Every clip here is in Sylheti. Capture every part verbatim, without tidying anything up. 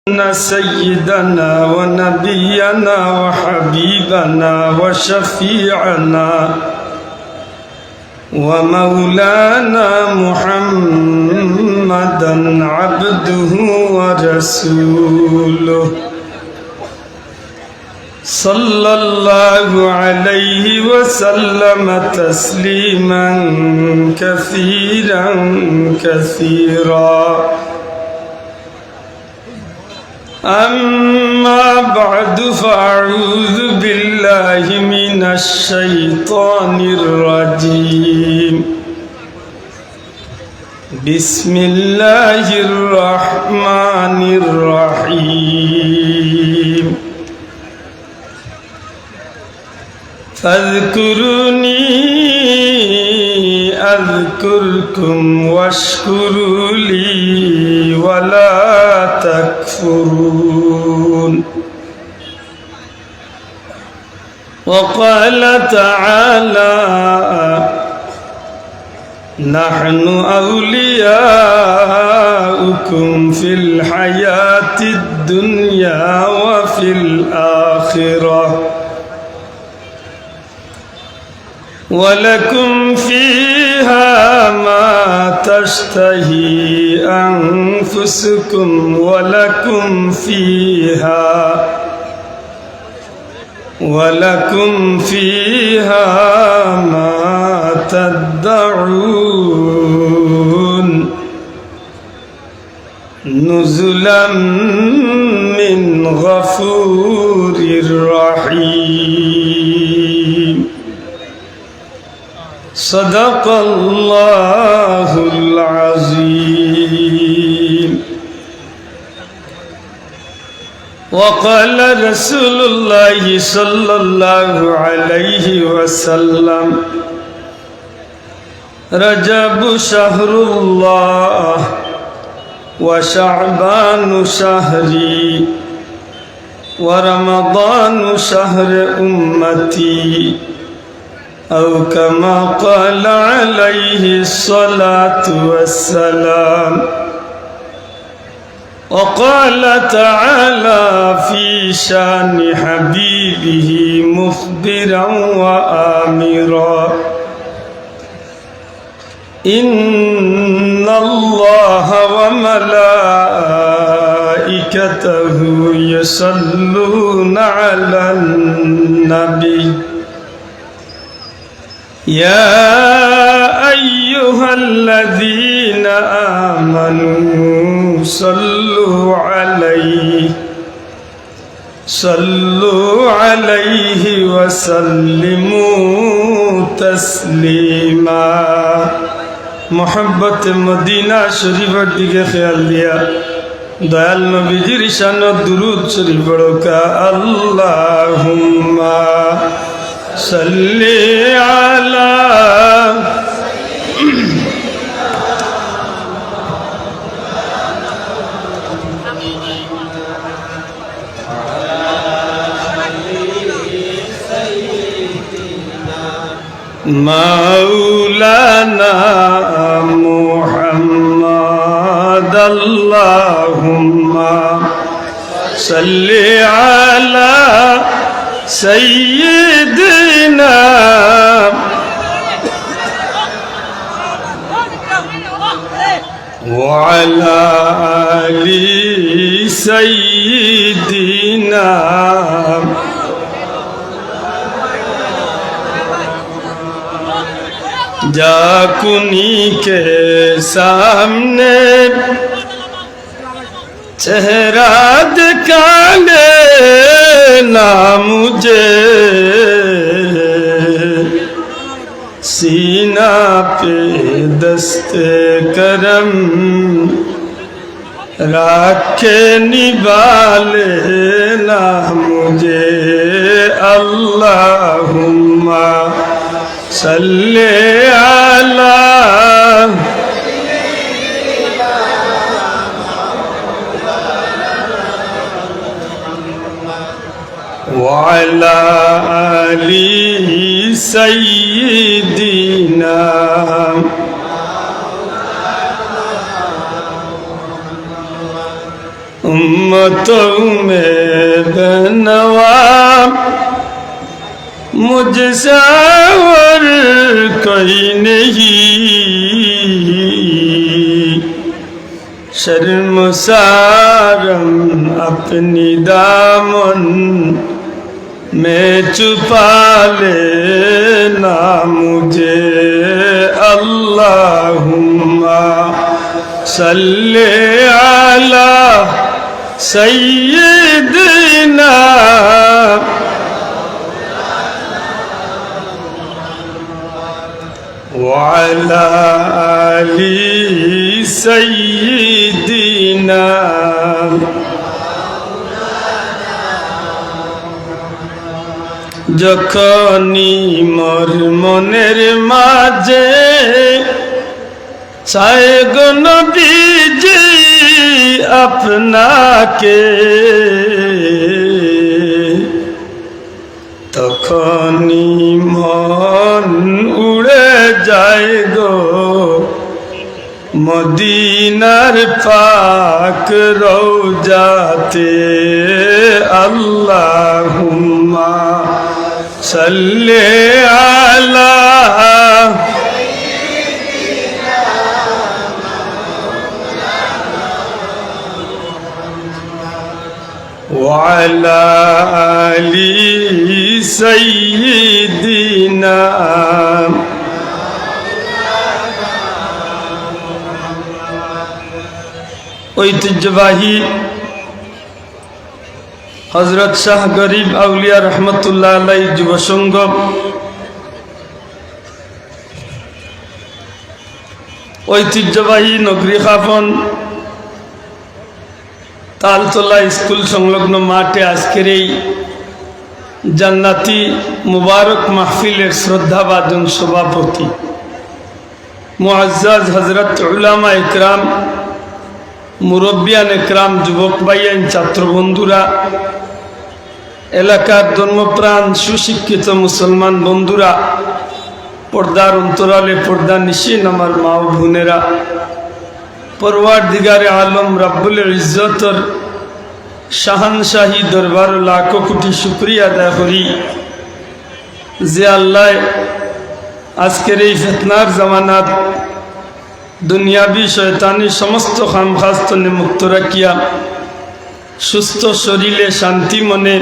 أن سيدنا ونبينا وحبيبنا وشفيعنا ومولانا محمدا عبده ورسوله، صلى الله عليه وسلم تسليما كثيرا كثيرا. أما بعد، فأعوذ بالله من الشيطان الرجيم. بسم الله الرحمن الرحيم. فاذكروني أذكركم واشكروا لي ولا تكفرون. وقال تعالى: نحن أولياؤكم في الحياة الدنيا وفي الآخرة، ولكم فيها ما تشتهي أنفسكم ولكم فيها ولكم فيها ما تدعون، نزلا من غفور رحيم. صدق الله العظيم. وقال رسول الله صلى الله عليه وسلم: رجب شهر الله، وشعبان شهري، ورمضان شهر أمتي، أو كما قال عليه الصلاة والسلام. وقال تعالى في شان حبيبه مخبرا وآمرا: إن الله وملائكته يصلون على النبي، يا أيها الذين آمنوا صلوا عليه، صلوا عليه وسلموا تسليما. محبت مدینہ شریف دیگے خیال دیا۔ দয়াল নবীজির শানো দুরূদ শরীফ পড়ুক্কা। اللهم صل على مولانا محمد، اللهم صل على سيدنا وعلى آل سيدنا। جاکونی کے سامنے چہرہ دکھا دینا مجھے، سینہ پہ دست کرم رکھ کے نبھا لینا مجھے۔ اللهم صل على وعلى آل سيدنا امتوں میں بینوا مجھ سے اور کوئی نہیں، شرمسارم اپنی دامن میں چھپا لینا مجھے۔ اللہم صل علی سیدنا وعلی آل سیدنا۔ যখনই মোর মনের মাঝে চায় গো নবীজি আপনাকে, তখনই মন উড়ে যায় গো মদিনার পাক রওজাতে। আল্লাহুম্মা সাল্লি আলা ওয়ালা আলি সাইয়্যিদিনা। ঐতিহ্যবাহী হযরত শাহ গরিব আউলিয়া রহমতুল্লাহ আলাইহি যুব সংঘ, ঐতিহ্যবাহী নগরী কাফন তালতলা স্কুল সংলগ্ন মাঠে আজকের এই জান্নাতি মুবারক মাহফিলের শ্রদ্ধাভাজন সভাপতি, মুআজ্জাজ হযরত উলামা একরাম, মুরব্বিয়ান একরাম, যুবক ভাইয়াইন, ছাত্র বন্ধুরা, এলাকার ধর্মপ্রাণ সুশিক্ষিত মুসলমান বন্ধুরা, পর্দার অন্তরালে পর্দানিশীন আমার মা ও বোনেরা, পরওয়ারদিগারে আলম রাব্বুল ইজ্জতর শাহানশাহী দরবারো লাখো কোটি শুকরিয়া আদায় করি যে আল্লায় আজকের এই ফিতনার জামানাত দুনিয়াবি শয়তানি সমস্ত কাম কাজ তনে মুক্ত রাখিয়া সুস্থ শরীরে শান্তি মনে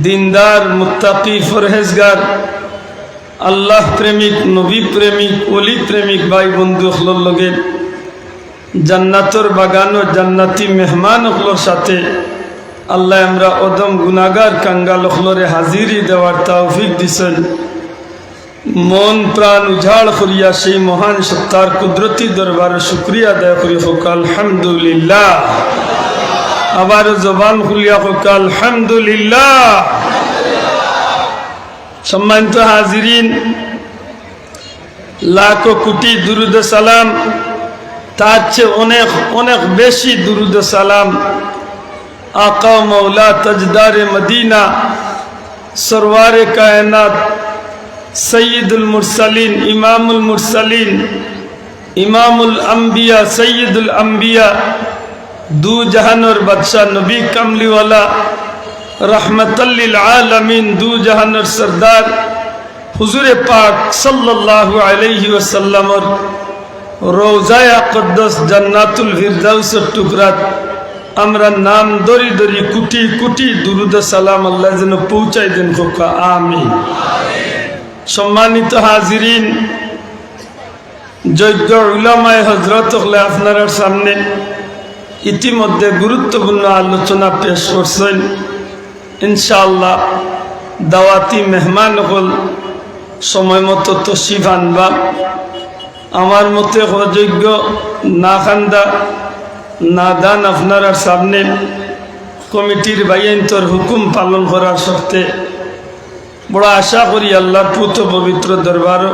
দিনদার, মুত্তাকি, পরহেজগার, আল্লাহ প্রেমিক, নবী প্রেমিক, ওলি প্রেমিক ভাই বন্ধু অকলর লগে জান্নাতর বাগানো জান্নাতি মেহমান অকলর সাথে আল্লায় আমরা অধম গুনাগার কাঙ্গাল অকলরে হাজিরি দেওয়ার তৌফিক দিছইন। মন প্রাণ উজাড় করিয়া সেই মহান সত্তার কুদরতি দরবারো শুকরিয়া আদায় করি, কউক্কা আলহামদুলিল্লাহ। আবারও জবান খুলিয়া কউক্কা আলহামদুলিল্লাহ। সম্মানিত হাজিরিন, লাখো কোটি দুরুদ সালাম, তার চেয়ে অনেক অনেক বেশি দুরুদ সালাম আকা ও মৌলা তাজদারে মদিনা, সরওয়ারে কায়নাত, সৈয়দুল মুরসালিন, ইমামুল মুরসালিন, ইমামুল আম্বিয়া, সৈয়দুল আম্বিয়া, দু জাহানর বাদশা, নবী কামলিওয়ালা, রহমতাল্লিল আলামিন, দু জাহানর সরদার, হুজুরে পাক সাল্লাল্লাহু আলাইহি ওয়াসাল্লামর রওজায়ে আকদ্দস জান্নাতুল ফিরদাউসর টুকরাত আমরা নাম ধরি ধরি কোটি কোটি দুরুদ সালাম আল্লায় যেন পৌঁছাই দেন, কউক্কা আমিন। সম্মানিত হাজিরিন, যোগ্য উলামায়ে হযরত অকলে আপনারার সামনে ইতিমধ্যে গুরুত্বপূর্ণ আলোচনা পেশ করছইন। ইনশাআল্লাহ, দাওয়াতি মেহমান অকল সময় মতো তশরিফ আনবা। আমার মতে অযোগ্য, না খান্দা, নাদান আপনারার সামনে কমিটির ভাইয়াইন্তর হুকুম পালন করার শর্তে বড় আশা করি আল্লাহর পুত পবিত্র দরবারো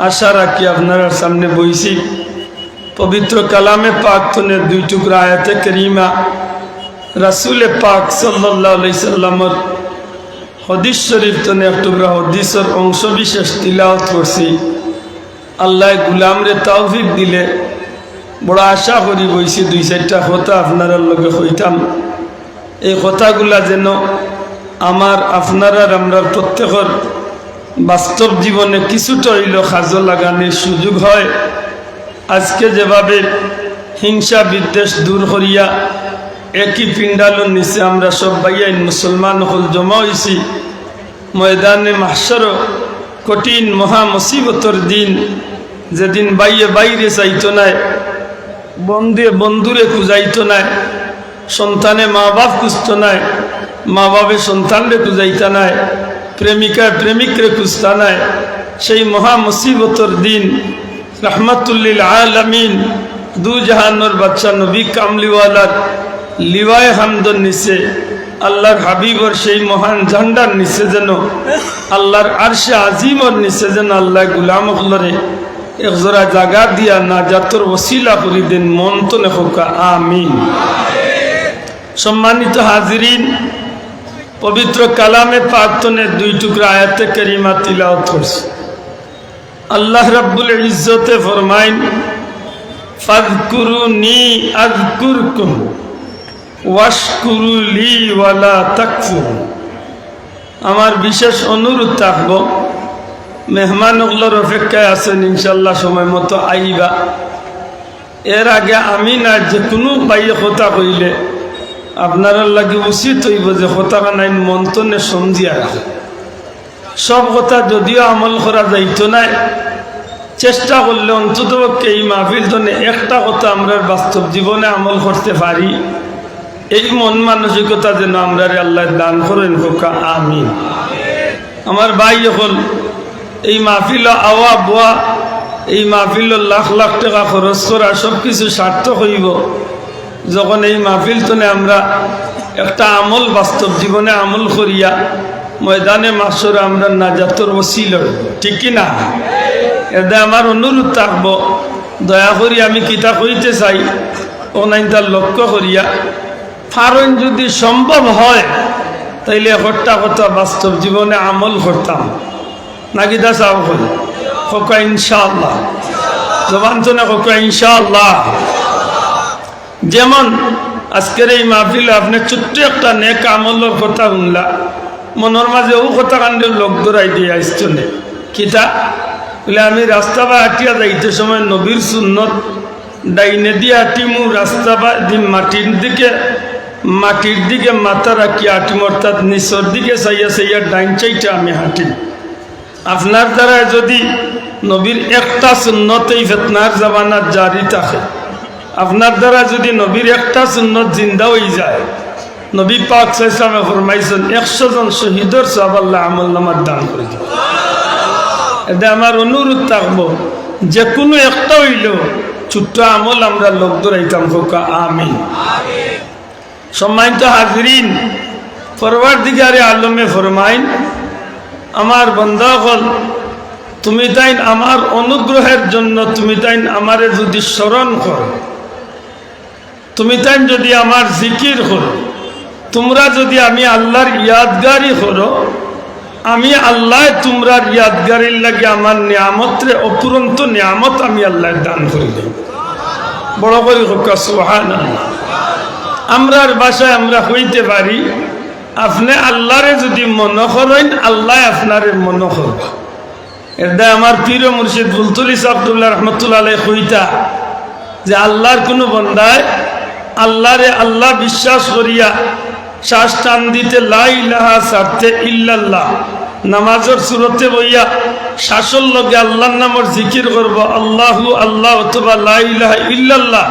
আশা রাখি আপনারার সামনে বইছি। পবিত্র কালামে পাক তনে দুই টুকরা আয়াতে করিমা, রাসূলে পাক সাল্লাল্লাহু আলাইহি সাল্লামর হাদিস শরীফ তনে এক টুকরা হাদিসর অংশ বিশেষ তিলাওয়াত করছি। আল্লায় গুলামরে তৌফিক দিলে বড় আশা করি বইছি দুই চাইরটা কথা আপনারার লগে কইতাম। এই কথাগুলা যেন আমার, আপনারার, আমরার প্রত্যেকর বাস্তব জীবনে কিছুটা অইলেও কাজো লাগানির সুযোগ হয়। আজকে যেভাবে হিংসা বিদ্বেষ দূর করিয়া একই পিণ্ডালর নিচে আমরা সব ভাইয়াইন মুসলমান অকল জমা অইছি, ময়দানে মাহশরো কঠিন মহা মুসিবতর দিন, যেদিন ভাইয়ে ভাইরে চাইতো নায়, বন্ধুয়ে বন্ধুরে খুঁজাইতো নায়, সন্তানে মা বাপ খুঁজতো নায়, মা বাপে সন্তানরে খুঁজাইতা নায়, প্রেমিকায় প্রেমিকরে খুঁজতা নায়। সেই মহা মুসিবতর দিন রহমাতুল্লিল আলামিন, দু জাহানর বাদশা নবী কামলিওয়ালার লিওয়ায়ে হামদর নিচে, আল্লাহর হাবিবর সেই মহান ঝান্ডার নিচে যেন, আল্লাহর আরশে আজিমর নিচে যেন আল্লায় গুলাম অকলরে একজোড়া জাগা দিয়া নাজাতর ওসিলা করি দেইন। মন তনে কউক্কা আমিন। সম্মানিত হাজিরিন, পবিত্র কালামে পাক তনে দুই টুকরা আয়াতে কারিমা তিলাওয়াত করছি। আল্লাহ রাব্বুল ইজ্জতে ফরমাইন, "ফাযকুরুনি আযকুরকুম ওয়াশকুরু লি ওয়ালা তাকফুরুন।" আমার বিশেষ অনুরোধ থাকবো, মেহমান অকলর অপেক্ষায় আছেন, ইনশাআল্লাহ সময় মতো আইবা। এর আগে আমি না, যে কুনু ভাইয়ে কথা কইলে আপনারার লাগি উচিত অইবো যে কথাখানাইন মন তনে সমঝিয়া রাখা। সব কথা যদিও আমল করা যাইতো নায়, চেষ্টা করলে অন্ততপক্ষে এই মাহফিল তনে একটা কথা আমরার বাস্তব জীবনে আমল করতে পারি। এই মন মানসিকতা যেন আমরারে আল্লায় দান করইন, কউক্কা আমিন। আমার ভাই অকল, এই মাহফিলো আওয়া বওয়া, এই মাহফিলো লাখ লাখ টেকা খরচ করা, সব কিছু সার্থক অইবো যখন এই মাহফিল তনে আমরা একটা আমল বাস্তব জীবনে আমল করিয়া ময়দানে মাহশরো আমরা নাজাতর ওসিলা অইবো, ঠিক কি না? এতে আমার অনুরোধ থাকবো, দয়া করি আমি কিতা কইতে চাই, অখানতা লক্ষ্য করিয়া পারইন, যদি সম্ভব হয়, তাইলে একটা কথা বাস্তব জীবনে আমল করতাম। না কিতা চাও কই? কউক্কা ইনশাআল্লাহ। জবান তনে কউক্কা ইনশাআল্লাহ। যেমন আজকের এই মাহফিলো আপনে ছোট্ট একটা নেক আমলর কথা হুনলা, মনর মাঝে অউ কথাখানরে লগ ধরাই দিয়া আইছইন। কিতা? বলে, আমি রাস্তা বায় আটিয়া যাইতে সময় নবীর সুন্নত, ডাইনেদি আটিমু, রাস্তা বায়দি মাটির দিকে, মাটির দিকে মাথা রাখিয়া আটিমু, অর্থাৎ নিচর দিকে চাইয়া চাইয়া ডাইন সাইডে আমি হাঁটিমু। আপনার দ্বারা যদি নবীর একটা সুন্নত এই ফিতনার জামানাত জারি থাকে, আপনার দ্বারা যদি নবীর একটা সুন্নত জিন্দা অইযায়, নবী পাক সাল্লাল্লাহু আলাইহি ওয়াসাল্লামে ফরমাইছইন, একশো জন শহীদর সওয়াব আল্লায় আমলনামাত দান করি দিবা। এতে আমার অনুরোধ থাকবো, যে কুনু একটা অইলেও ছোট্ট আমল আমরা লগ ধরাইতাম, কউক্কা আমিন। সম্মানিত হাজিরিন, পরওয়ারদিগারে আলমে ফরমাইন, আমার বান্দা অকল, তুমি তাইন আমার অনুগ্রহের জন্য, তুমি তাইন আমারে যদি স্মরণ করো, তুমি তাইন যদি আমার জিকির করো, তুমরা যদি আমি আল্লাহর ইয়াদগারি করো, আমি আল্লায় তুমরার ইয়াদগারির লাগি আমার নিয়ামতরে, অফুরন্ত নিয়ামত আমি আল্লায় দান করি দেই। বড় করি কউক্কা সুবহানাল্লাহ। আমরার ভাষায় আমরা কইতে পারি, আপনে আল্লারে যদি মনো করইন, আল্লায় আপনারে মনো করবা। এরদায় আমার পীর ও মুর্শিদ ফুলতলী ছাহেব কিবলা রহমতুল্লাহ আলাইহি কইতা যে আল্লার কুনু বন্দায় আল্লারে আল্লা বিশ্বাস করিয়া শ্বাস টান দিতে লা ইলাহা ছাড়তে ইল্লাল্লাহ, নামাজর সুরতে বইয়া শ্বাসর লগে আল্লার নামর জিকির করবো, আল্লাহু আল্লাহ অথবা লা ইলাহা ইল্লাল্লাহ।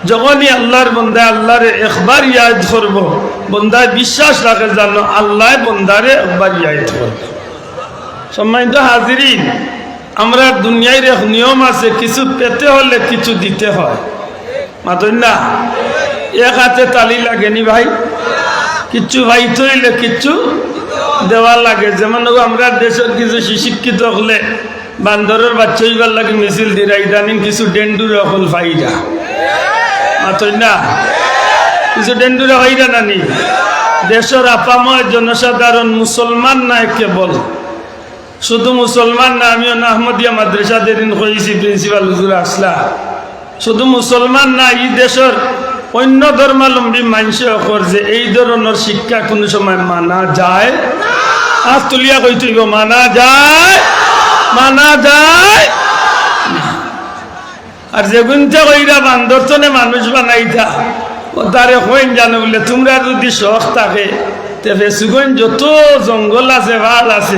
যখনই আল্লার বন্দায় আল্লারে একবার ইয়াদ করবো, বন্দায় বিশ্বাস রাখে জানো আল্লায় বন্দারে একবার ইয়াদ করবো। সম্মানিত হাজিরিন, আমরার দুনিয়ার এক নিয়ম আছে, কিছু পেতে হলে কিছু দিতে হয়। মাতইন না? এক আতে তালি লাগেনি ভাই? কিচ্ছু পাইতে অইলে কিচ্ছু দেওয়া লাগে। যেমন অউ আমরার দেশর কিছু শিক্ষিত অকলে বান্দরর বাইচ্চা অইবার লাগি মিছিল দিরা, ইদানিং কিছু ডেন্ডুরা অকল পাইরা। মাতইন না? কিছু ডেন্ডুরা পাইরা না নি? দেশর আপামর জনসাধারণ মুসলমান নায় কেবল, শুধু মুসলমান না, আমি অনো আহমদিয়া মাদ্রাসাত এদিন কইছি, প্রিন্সিপাল হুজুর আছলা, শুধু মুসলমান না, ই দেশর অইন্য ধর্মাবলম্বী মানষেও কর যে এই ধরনর শিক্ষা কুনু সময় মানা যায়? আত তুলিয়া কইতে অইবো, মানা যায়? মানা যায়? আর যেগুইন্তে কইরা বান্দর তনে মানুষ বানাইতা, অতারে কইন জানো বুলে, তুমরা যুদি শখ থাকে, তে ফেঞ্চুগঞ্জ যত জঙ্গল আছে, পাহাড় আছে,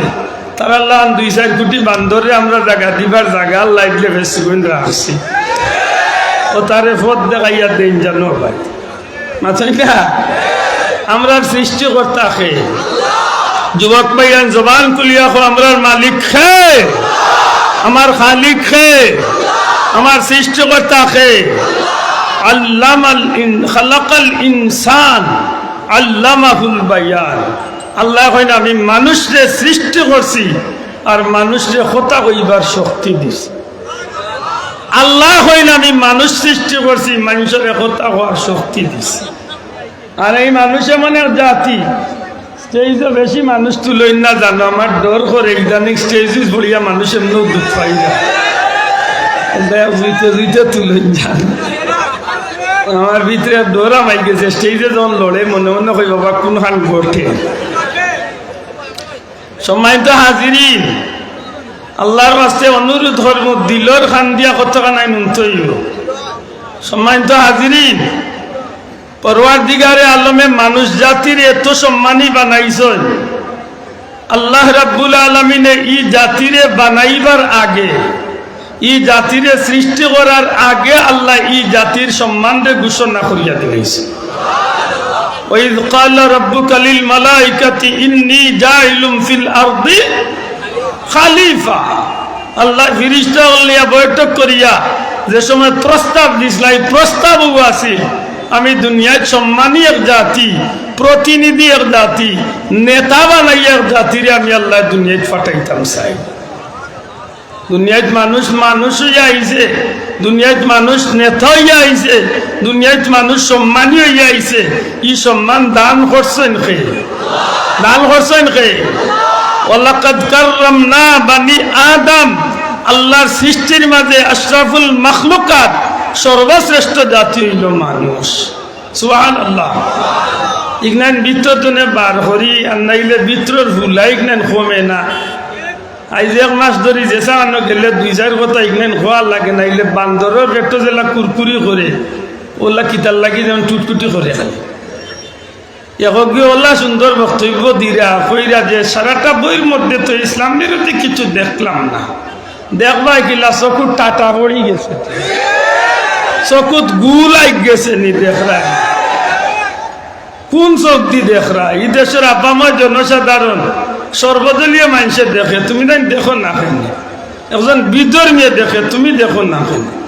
তারার লাখান দুই চাইর কুটি বান্দররে আমরা জাগা দিবার জাগা আল্লায় দিলে ফেঞ্চুগঞ্জ রাখছি। অতারে পথ দেখাইয়া দেইন জানো ভাই। মাতইন না? আমরার সৃষ্টিকর্তা কে? যুবক ভাইয়াইন, জবান খুলিয়া কও, আমরার মালিক কে? আমার খালিক কে? আমার সৃষ্টিকর্তা কে? আল্লামাল ইন-, খালাকাল ইনসান, আল্লামাহুল বায়ান। আল্লায় কইন, "আমি মানুষরে সৃষ্টি করছি, আর মানুষরে কথা কইবার শক্তি দিছি।" আল্লায় কইন, "আমি মানুষ সৃষ্টি করছি, মানষরে কথা কওয়ার শক্তি দিছি।" আর এই মানুষ এমন এক জাতি, স্টেজো বেশি মানুষ তুলইন না জানো, আমার ডর করে ইদানিং স্টেজো পড়িয়া মানুষ এমনেউ দুখ পাই না। এটা জুইতে জুইতে তুলইন জানো। আমার ভিতরে ডর হামাই গেছে, স্টেজে যখন লড়ে মনে মনে কই, "বাবা, কুনখান ঘটে?" সম্মানিত হাজিরিন, আল্লার ওয়াস্তে অনুরোধ করমু, দিলর কান দিয়া কথা কানাই হুনতে অইবো। সম্মানিত হাজিরিন, পরওয়ারদিগারে আলমে মানুষ জাতিরে এত সম্মানী বানাইছইন। আল্লাহ রাব্বুল আলামিনে ই জাতিরে বানাইবার আগে, ই জাতিরে সৃষ্টি করার আগে আল্লায় ই জাতির সম্মানরে ঘোষণা করিয়া দিলাইছইন। وإذ قال ربك للملائكة إني جاعل في الأرض خليفة। আল্লায় ফিরিস্তা অকল লইয়া বৈঠক করিয়া যে সময় প্রস্তাব দিছলা, ই প্রস্তাব অউ আছিল, আমি দুনিয়াত সম্মানী এক জাতি, প্রতিনিধি এক জাতি, নেতা বানাইয়া এক জাতিরে আমি আল্লায় দুনিয়াত পাঠাইতাম চাই। দুনিয়াত মানুষ মানুষ অইয়া আইছে, দুনিয়াত মানুষ নেতা অইয়া আইছে, দুনিয়াত মানুষ সম্মানী অইয়া আইছে। ই সম্মান দান করছইন কে? দান করছইন কে? ওয়ালাকাদ কাররামনা বানি আদম। আল্লার সৃষ্টির মাঝে আশরাফুল মাখলুকাত, সর্বশ্রেষ্ঠ জাতি অইলো মানুষ। সুবহানাল্লাহ। ইগনাইন ভিতর তনে বার করি, আর নাইলে ভিতরর ফুলা ইগনাইন কমে না। আইজ এক মাস ধরি যেছা আনো গেলে দুই চাইর কথা ইগনাইন কওয়া লাগে, নাইলে বান্দরর পেটো যেলা কুরকুরি করে, অউলা কিতার লাগি যেমন টুটটুটি করে খালি। একগি অউলা সুন্দর বক্তব্য দিরা, কইরা যে সারাটা বইর মধ্যে তো ইসলাম বিরোধী কিছু দেখলাম না। দেখবায় কিলা, চকুত টাটা পড়ি গেছে, চকুত গুল আই গেছে নি দেখরা। কুন চউখদি দেখরা? ই দেশর আপামর জনসাধারণ, সর্বদলীয় মানষে দেখে, তুমি তাইন দেখো না কেনে? একজন বিধর্মীয়ে দেখে, তুমি দেখো না কেনে?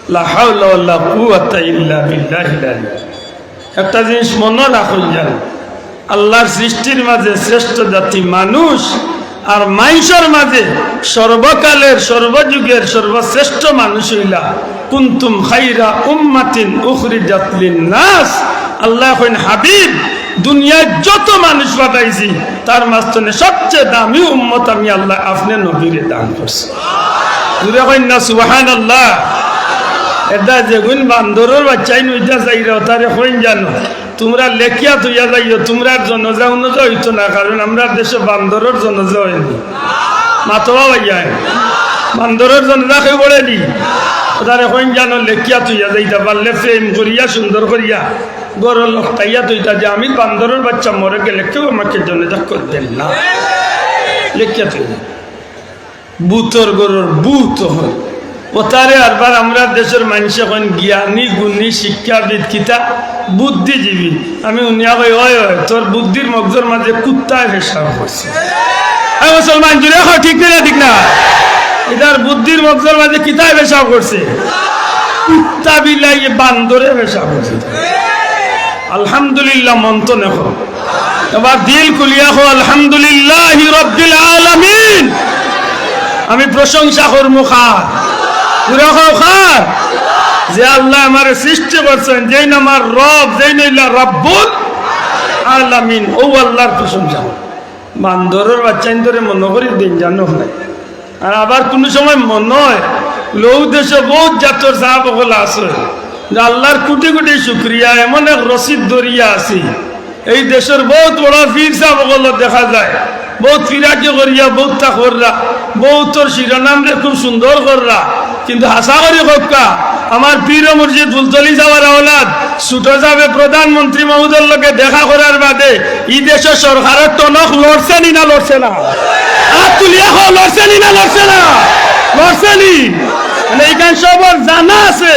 লা হাওলা ওয়ালা কুওয়াতা ইল্লা বিল্লাহিল আলী। একটা জিনিস মনো রাখইন জানো, আল্লার সৃষ্টির মাঝে শ্রেষ্ঠ জাতি মানুষ, আর মানষর মাঝে সর্বকালের, সর্বযুগের সর্বশ্রেষ্ঠ মানুষ অইলা, কুনতুম খাইরা উম্মাতিন উখরিজাত লিন্নাস। আল্লায় কইন, হাবিব, দুনিয়াত যত মানুষ পাঠাইছি, তার মাঝখানে সবচেয়ে দামি উম্মত আমি আল্লায় আপনে নবীরে দান করছি। জুরে কইন না সুবহানাল্লাহ। এটা যেগুইন বান্দরর বাইচ্চাইন অইতা চাইরা, তারে কইন জানো, তুমরা লেখিয়া থইয়া যাইও, তুমরার জনজা উনজা অইতো না, কারণ আমরার দেশো বান্দরর জনজা অয়নি। মাতবা ভাইয়াইন, বান্দরর জনজা কেউ পড়েনি। তারে কইন জানো, লেখিয়া থইয়া যাইতা, পারলে ফ্রেম করিয়া সুন্দর করিয়া ঘরো লটকাইয়া থইতা যে আমি বান্দরর বাইচ্চা, মরে গেলে কেউ আমাকে জনজা করবেন না। লেখিয়া থইয়া। ভূতর ঘরর ভূত অয়। অতারে আরবার আমরার দেশর মানষে কইন জ্ঞানী, গুণী, শিক্ষাবিদ, কিতা বুদ্ধিজীবী। আমি হুনিয়া কই, "অয়, অয়, তোর বুদ্ধির মগজর মাঝে কুত্তায় পেশাব করছে।" এ মুসলমান, জুরে কও, ঠিক না, ঠিক না? ইতার বুদ্ধির মগজর মাঝে কিতায় পেশাব করছে? কুত্তা বিলাইয়ে বান্দরে পেশাব করছে। আলহামদুলিল্লাহ, মন তনে কও। এবার দিল খুলিয়া কও, "আলহামদুলিল্লাহি রাব্বিল আলামিন।" আমি প্রশংসা করমু কার? পুরা কও কার? যে আল্লায় আমারে সৃষ্টি করছইন, যেইন আমার রব, যেইন অইলা রাব্বুল আলামিন, অউ আল্লার প্রশংসা করমু। বান্দরর বাইচ্চাইন্তরে মনো করি দেইন জানো না। আর আবার কুনু সময় মনো অয়, অউ দেশো বউত জাতর সাব অকল আছে। আল্লার কুটি কুটি শুকরিয়া, এমন এক রশিদ দরিয়া আছি। এই দেশর বউত বড় পীর সাব অকল দেখা যায়, বউত ফিরাকি করিয়া, বউততা কররা, বউতর শিরোনামরে খুব সুন্দর কররা। কিন্তু হাছা করি কউক্কা, আমার পীর ও মুর্শিদ ফুলতলি সাবর আওলাদ, ছোট সাবে প্রধানমন্ত্রী মহোদয়র লগে দেখা করার বাদে ই দেশর সরকারর টনক লড়ছে নি না লড়ছে না? আত তুলিয়া কও, লড়ছে নি না লড়ছে না? লড়ছে নি? মানে, ইখান সবর জানা আছে,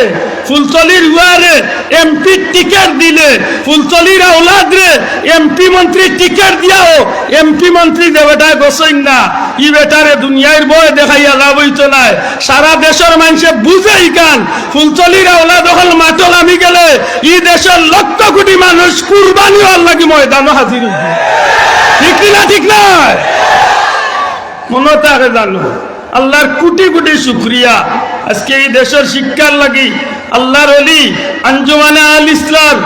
ফুলতলির উয়ারে এমপি টিকিট দিলে, ফুলতলির আওলাদরে এমপি মন্ত্রী টিকিট দিয়াও এমপি মন্ত্রী যে বেটায় গছইন না, ই বেটারে দুনিয়ার ভয় দেখাইয়া লাভ অইতো নায়। সারা দেশর মানষে বুঝে ইখান, ফুলতলির আওলাদ অকল মাঠো নামি গেলে ই দেশর লক্ষ কোটি মানুষ কুরবানি অওয়ার লাগি ময়দানো হাজির অইবো। ঠিক কি না? ঠিক নায়? মনো থাকে জানো, আল্লার কুটি কুটি শুকরিয়া। আজকে ই দেশর শিক্ষার লাগি আল্লার অলি আঞ্জুমানে আল ইসলাম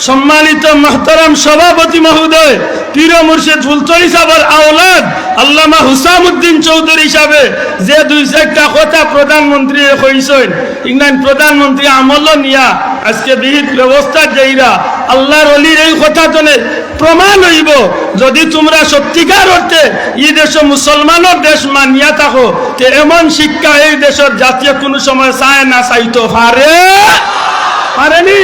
সম্মানিত মোহতারাম সভাপতি মহোদয়, পীর ও মুর্শিদ ফুলতলি সাবর আওলাদ আল্লামা হুসামুদ্দিন চৌধুরী সাবে যে দুই চাইরটা কথা প্রধানমন্ত্রীরে কইছইন, ইংল্যান্ড প্রধানমন্ত্রী আমলো নিয়া আজকে বিহিত ব্যবস্থা যাইরা আল্লার অলির এই কথা তনে প্রমাণ অইবো। যদি তুমরা সত্যিকার অর্থে ই দেশো মুসলমানর দেশ মানিয়া থাকো, তে এমন শিক্ষা এই দেশর জাতিয়ে কুনু সময় চায় না, চাইতো পারে, পারেনি।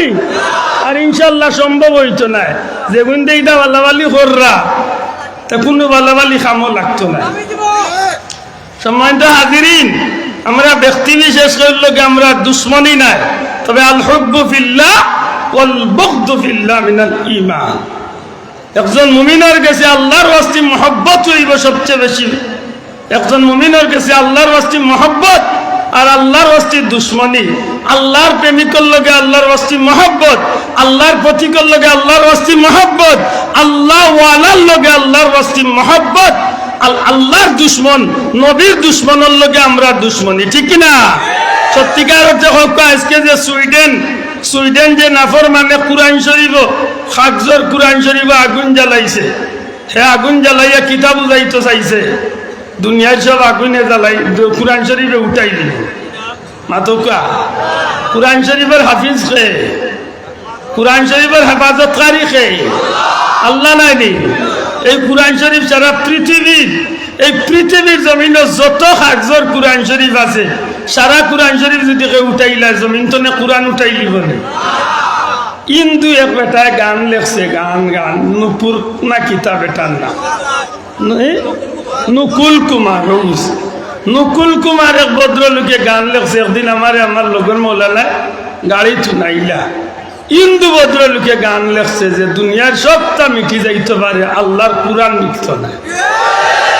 আর ইনশাআল্লাহ সম্ভব অইতো নায়। যেগুইন দেইদা বালাবালি কররা, তা কুনু বালাবালি কামো লাগতো নায়। সম্মানিত হাজিরিন, আমরা ব্যক্তি বিশেষ অকলর লগে আমরা দুশমনি নাই, তবে আল হুব্বু ফিল্লাহ ওয়াল বুগদু ফিল্লাহ মিনাল ঈমান। একজন মুমিনর গেছে আল্লার ওয়াস্তে মহব্বত অইবো সবচেয়ে বেশি। একজন মুমিনর গেছে আল্লার ওয়াস্তে মহব্বত আর আল্লার ওয়াস্তে দুশমনি। আল্লার প্রেমিকর লগে আল্লার ওয়াস্তে মহব্বত, আল্লার পথিকর লগে আল্লার ওয়াস্তে মহব্বত, আল্লাহ ওয়ালার লগে আল্লার ওয়াস্তে মহব্বত, আল-, আল্লার দুশমন, নবীর দুশমনর লগে আমরার দুশমনি, ঠিক কি না? সত্যিকার অর্থে কউক্কা, আজকে যে সুইডেন, সুইডেন যে নাফরমানে কুরআন শরীফো, কাগজর কুরআন শরীফো আগুন জ্বালাইছে, হে আগুন জ্বালাইয়া কিতা বুঝাইতো চাইছে, দুনিয়ার সব আগুনে জ্বালাই, কোরআন শরীফে উঠাই দিবো। মাতউক্কা, কোরআন শরীফর হাফিজ কে? কোরআন শরীফর হেফাজতকারী কে? আল্লাহ নায় নি? এই কোরআন শরীফ সারা পৃথিবীর, এই পৃথিবীর জমিনো যত কাগজর কোরআন শরীফ আছে, সারা কোরআন শরীফ যদি কেউ উঠাইলা, জমিন তনে কোরআন উঠাইলিবো নি? হিন্দু এক বেটায় গান লেখছে, গান, গান, নুপুর না কিতা বেটার নাম? নে? নুকুল কুমার, হুস। নুকুল কুমার এক ভদ্রলোকে গান লেখছে, একদিন আমারে আমার লগর মৌলানায় গাড়িত হুনাইলা। হিন্দু ভদ্রলোকে গান লেখছে যে দুনিয়ার সবতা মিটি যাইতো পারে, আল্লার কোরআন মিটতো নায়।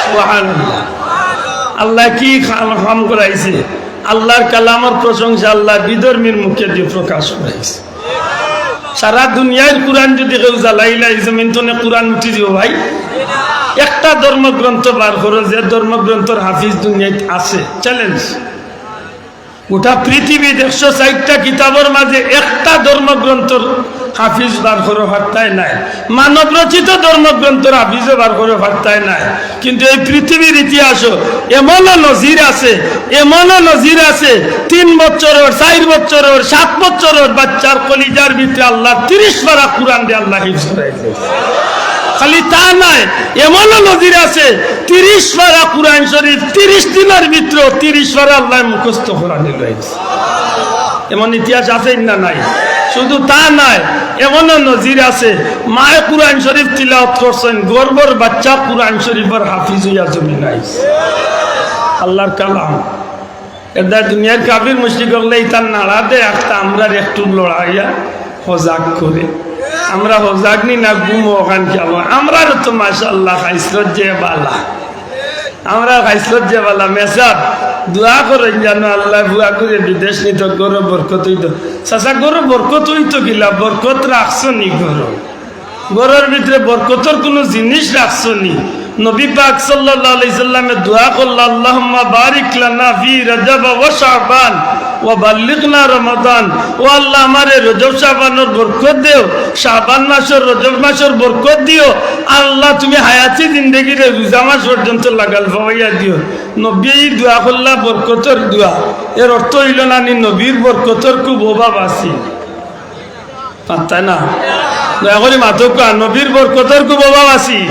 সুবহানাল্লাহ। আল্লায় কি কাম, কাম করাইছে? আল্লার কালামর প্রশংসা আল্লায় বিধর্মীর মুখেদি প্রকাশ করাইছে। সারা দুনিয়ার কোরআন যদি কেউ জ্বালাইলা, এই জমিন তনে কোরআন উঠি দিবো ভাই। একটা ধর্মগ্রন্থ বার করো, যে ধর্মগ্রন্থর হাফিজ দুনিয়াত আছে, চ্যালেঞ্জ। গোটা পৃথিবীত একশো চাইরটা কিতাবর মাঝে একটা ধর্মগ্রন্থর হাফিজ বার করো, পারতায় নায়। মানব রচিত ধর্মগ্রন্থর হাফিজও বার করো, পারতায় নায়। কিন্তু এই পৃথিবীর ইতিহাসো এমনও নজির আছে, এমনও নজির আছে, তিন বছরর, চাইর বছরর, সাত বছরর বাচ্চার কলিজার ভিতরে আল্লায় তিরিশ পারা কোরআন দিয়া আল্লায় হিফজ করাই দিছে। খালি তা নায়, এমনও নজির আছে, তিরিশ পারা কোরআন শরীফ তিরিশ দিনর ভিতরে তিরিশ পারা আল্লায় মুখস্থ করানি লইছে। এমন ইতিহাস আছে না নাই? শুধু তা নায়, এমনও নজির আছে, মায়ে কোরআন শরীফ তিলাওয়াত করছইন, গর্ভর বাচ্চা কোরআন শরীফর হাফিজ অইয়া জমিনো আইছে। আল্লার কালাম। এরদায় দুনিয়ার কাফির মুশরিক অকলে ইতার নাড়া দেয়, একটা আমরার একটু লড়াইয়া হজাগ করে। আমরা হজাগ নি না, ঘুমো অখান খেয়াল। আমরারও তো মাশাআল্লাহ খাইছলত যে বালা। আমরার খাইছলত যে বালা, মেসাব, দোয়া করইন যেন আল্লায় ফুয়াগুরে বিদেশ নিতো, ঘরো বরকত অইতো। চাচা, ঘরো বরকত অইতো কিলা? বরকত রাখছো নি ঘরো? ঘরর ভিতরে বরকতর কুনু জিনিস রাখছো নি? নবী পাক সাল্লাল্লাহু আলাইহি সাল্লামে দোয়া করলা, "আল্লাহুম্মা বারিক লানা ফি রাজাব ওয়া শাবান ওয়া বাল্লিগনা রমাদান।" ও আল্লাহ, আমারে রজব শাবানর বরকত দেও, শাবান মাসর, রজব মাসর বরকত দিও। আল্লাহ, তুমি হায়াতি জিন্দেগিরে রোজা মাস পর্যন্ত লাগাল ফাওয়াইয়া দিও। নবী এই দোয়া করলা, বরকতর দোয়া। এর অর্থ অইলো না নি নবীর বরকতর খুব অভাব আছিল? পাত্তা না। দয়া করি মাতউক্কা, নবীর বরকতর খুব অভাব আছিল।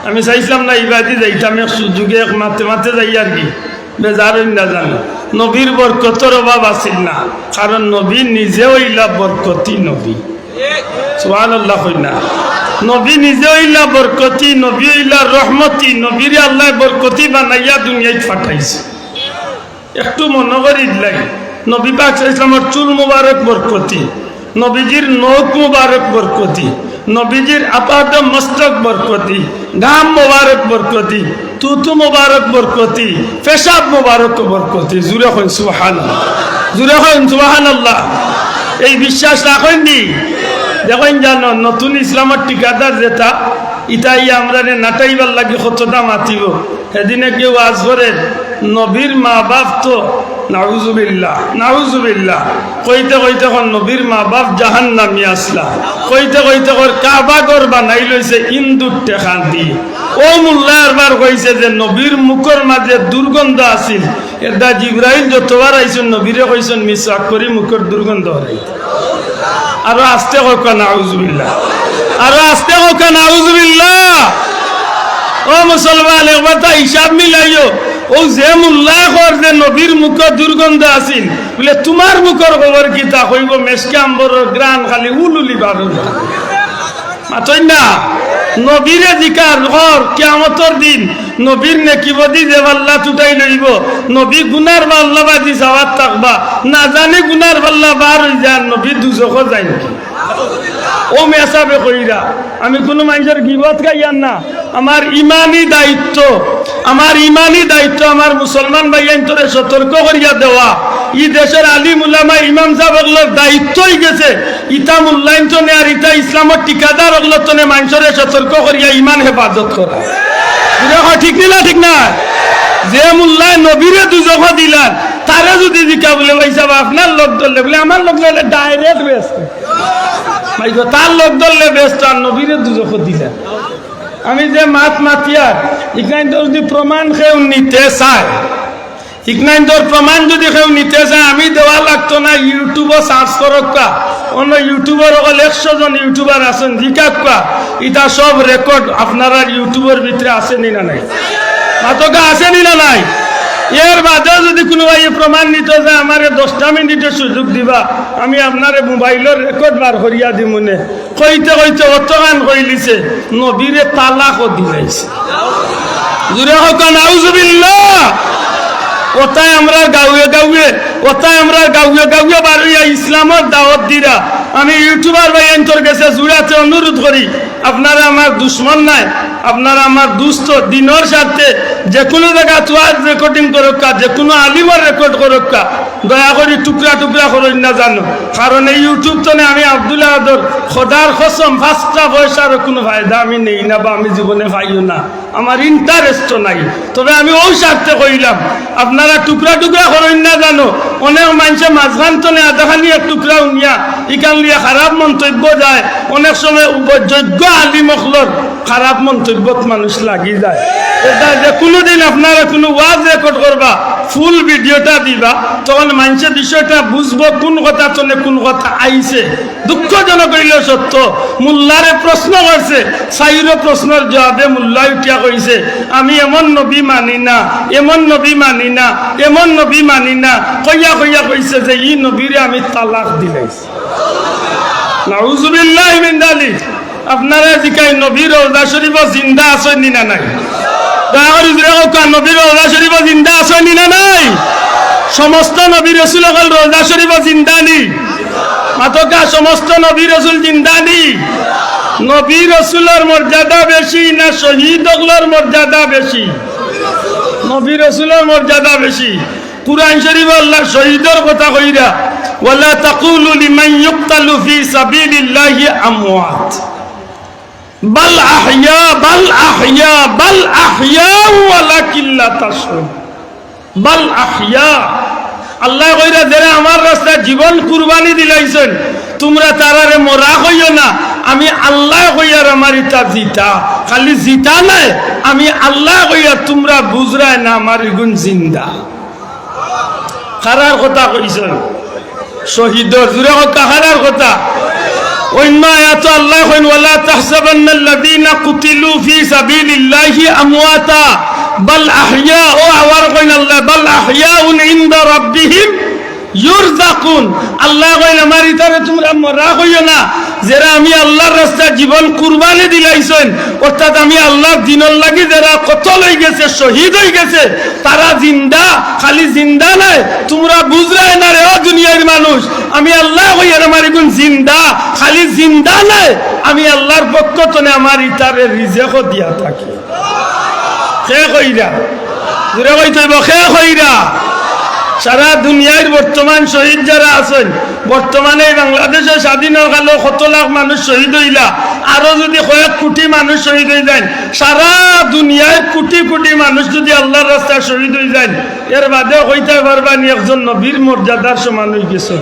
আমি চাইছিলাম না ইবাদি যাইতাম, এক সুযোগে এক মাতে মাতে যাই আর কি, বেজার অইন না জানো। নবীর বরকতর অভাব আছিল না, কারণ নবী নিজে অইলা বরকতি নবী। সুবহানাল্লাহ কইন না। নবী নিজে অইলা বরকতি, নবী অইলা রহমতি, নবীরে আল্লায় বরকতি বানাইয়া দুনিয়াত পাঠাইছে। একটু মনো করি দিলাই, নবী পাক সাল্লাল্লাহু আলাইহি ওয়াসাল্লামর চুল মুবারক বরকতি, নবীজির নখ মুবারক বরকতি, নবীজির আপাদ মস্তক বরকতি, ঘাম মুবারক বরকতি, থুথু মুবারক বরকতি, পেশাব মুবারক বরকতি। জুরে কইন সুবহানাল্লাহ, জুরে কইন সুবহানাল্লাহ। এই বিশ্বাস রাখইন নি? দেখইন জানো, নতুন ইসলামর ঠিকাদার যেটা, ইটাই আমরারে নাটাইবার লাগি কতটা মাতিব। সেদিনে কেউ ওয়াজ করের, নবীর মা বাপ তো, নাউজুবিল্লাহ, নাউজুবিল্লাহ। কইতে কইতে কর নবীর মা বাপ জাহান্নামী আছলা। কইতে কইতে কর কাবা ঘর বানাই লইছে ইন্দুর টেকা দি। অউ মুল্লায় আরবার কইছে যে নবীর মুখর মাঝে দুর্গন্ধ আছিল। এরদায় জিব্রাইল যতবার আইছইন নবীরে কইছইন মিসওয়াক করি মুখর দুর্গন্ধ হরাইতা। আরো আস্তে কউক্কা নাউজুবিল্লাহ। আরো আস্তে কউক্কা নাউজুবিল্লাহ। ও মুসলমান, একবার তা হিসাব মিলাইও। অউ যে মুল্লায় কর যে নবীর মুখো দুর্গন্ধ আছিল, বুলে, "তুমার মুখর খবর কিতা?" কইবো, "মেশকে আম্বরর ঘ্রাণ খালি উলুলি বারইন।" মাতইন না। নবীরে জিকার কর, কিয়ামতর দিন নবীর নেকি বদি যে পাল্লাত উঠাই লইবো, নবী গুনার পাল্লা বাদি যাওয়াত থাকবা, না জানি গুনার পাল্লা বার অইযায়, নবী দুজখো যাইন কি? অউ মেসাবে কইরা, আমি কুনু মানষর গিবত গাইয়ার না, আমার ইমানি দায়িত্ব, আমার ইমানি দায়িত্ব আমার মুসলমান ভাইয়াইন্তরে সতর্ক করিয়া দেওয়া। ই দেশর আলিম উলামা ইমাম সাব অকলর দায়িত্ব অইগেছে ইতা মুল্লাইন্তনে আর ইতা ইসলামর ঠিকাদার অকলতনে মানষরে সতর্ক করিয়া ইমান হেফাজত করা। বুঝা কয় ঠিক নি না? ঠিক না? যে মুল্লায় নবীরে দুজখো দিলার, তারে যুদি জিকা বুলে, "ভাইসাব, আপনার লগ ধরলে?" বুলে, "আমার লগ ধরলে direct বেহেস্ত।" ভাই গো, তার লগ ধরলে বেহেস্ত আর নবীরে দুজখো দিলা। আমি যে মাত মাতিয়ার, ইখানতর যুদি প্রমাণ কেউ নিতে চায়, ইখানতর প্রমাণ যুদি কেউ নিতে চায়, আমি দেওয়া লাগতো না, YouTube-ও search করউক্কা। অন্য YouTuber অকল একশো জন YouTuber আছইন, জিকাউক্কা, ইতা সব record আপনারার YouTube-র ভিতরে আছে নি না নাই? মাতউক্কা আছে নি না নাই? এর বাদেও যুদি কুনু ভাইয়ে প্রমাণ নিতে চায়, আমারে দশটা মিনিটর সুযোগ দিবা, আমি আপনারে মোবাইলর record বার করিয়া দিমুনে। কইতে কইতে অতখান কইলিছে, নবীরে তালাকও দিলাইছে। জুরে কউক্কা নাউজুবিল্লাহ। অতায় আমরার গাউয়ে গাউয়ে, অতায় আমরার গাউয়ে গাউয়ে বারইয়া ইসলামর দাওয়াত দিরা। আমি YouTuber ভাইয়াইন্তর গেছে জুড়াতে অনুরোধ করি, আপনারা আমার দুশমন নায়, আপনারা আমার দুস্ত। দিনর স্বার্থে যেকুনু জাগাত ওয়াজ recording করউক্কা, যেকুনু আলিমর record করউক্কা, দয়া করি টুকরা টুকরা করইন না জানো, কারণ এই YouTube তনে আমি আব্দুল আহাদর খোদার কসম পাঁচটা পয়সারও কুনু ফায়দা আমি নেই না বা আমি জীবনে পাইও না, আমার interest-ও নাই। তবে আমি অউ স্বার্থে কইলাম, আপনারা টুকরা টুকরা করইন না জানো। অনেক মানষে মাঝখান তনে আধাখানি এক টুকরা হুনিয়া ইখান লইয়া খারাপ মন্তব্য যায়, অনেক সময় উপ-, যোগ্য আলিম অকলর খারাপ মন্তব্যত মানুষ লাগি যায়। এরদায় যেকুনু দিন আপনারা কুনু ওয়াজ record করবা, full video-টা দিবা, তখন মানষে বিষয়টা বুঝবো কুন কথা তনে কুন কথা আইছে। দুঃখজনক অইলেও সত্য, মুল্লারে প্রশ্ন করছে, চাইরো প্রশ্নর জবাবে মুল্লায় উঠিয়া কইছে, "আমি এমন নবী মানি না, এমন নবী মানি না, এমন নবী মানি না।" কইয়া কইয়া কইছে যে, "ই নবীরে আমি তালাক দিলাইছি।" নাউজুবিল্লাহি মিন যালিক। আপনারে জিকাই, নবীর রওজা শরীফো জিন্দা আছইন নি না নাই? দয়া করি জুরে কউক্কা, নবীর রওজা শরীফো জিন্দা আছইন নি না নাই? সমস্ত নবী রসুল অকল রওজা শরীফো জিন্দা নি? মাতউক্কা, সমস্ত নবী রসুল জিন্দা নি? নবী রসুলর মর্যাদা বেশি না শহীদ অকলর মর্যাদা বেশি? নবী রসুলর মর্যাদা বেশি। কুরআন শরীফো আল্লায় শহীদর কথা কইরা, "ওয়ালা তাকুলু লিমান ইউকতালু ফি সাবিলিল্লাহি আমওয়াত।" বাল আহইয়া, বাল আহইয়া, বাল আহইয়া ওয়ালাকিন লা তাশউরুন। বাল আহইয়া। আল্লায় কইরা, যেরা আমার রাস্তায় জীবন কুরবানি দিলাইছইন, তুমরা তারারে মরা কইও না। আমি আল্লায় কইয়ার আমার ইতা জিতা, খালি জিতা নায়, আমি আল্লায় কইয়ার তুমরা বুঝরায় না আমার ইগুন জিন্দা। কারার কথা কইছইন? শহীদর। জুরে কউক্কা, কারার কথা? অইন্য আয়াতো আল্লায় কইন, "ওয়ালা তাহসাবান্নাল্লাযীনা কুতিলু ফী সাবিলিল্লাহি আমওয়াতা, বাল আহইয়া।" অউ আবার কইন আল্লায়, "বাল আহইয়াউন ইনদা রাব্বিহিম ইউরযাকুন।" আল্লায় কইন, আমার ইতারে তুমরা মরা কইও না, যেরা আমি আল্লার রাস্তায় জীবন কুরবানি দিলাইছইন, অর্থাৎ আমি আল্লার দিনর লাগি যেরা কতল অইগেছে, শহীদ অইগেছে, তারা জিন্দা, খালি জিন্দা নায়। তুমরা বুঝরায় না রে ও দুনিয়ার মানুষ, আমি আল্লায় কইয়ার আমার ইগুন জিন্দা, খালি জিন্দা নায়, আমি আল্লার পক্ষ তনে আমার ইতারে রিজেকও দিয়া থাকি। কে কইরা? জুরে কইতে অইবো, কে কইরা? সারা দুনিয়ার বর্তমান শহীদ যেরা আছইন, বর্তমানে এই বাংলাদেশো স্বাধীনর কালো কত লাখ মানুষ শহীদ অইলা, আরো যুদি কয়েক কুটি মানুষ শহীদ অইযাইন, সারা দুনিয়ার কুটি কুটি মানুষ যুদি আল্লার রাস্তায় শহীদ অইযাইন, এর বাদেও কইতায় পারবানি একজন নবীর মর্যাদার সমান অইগেছে?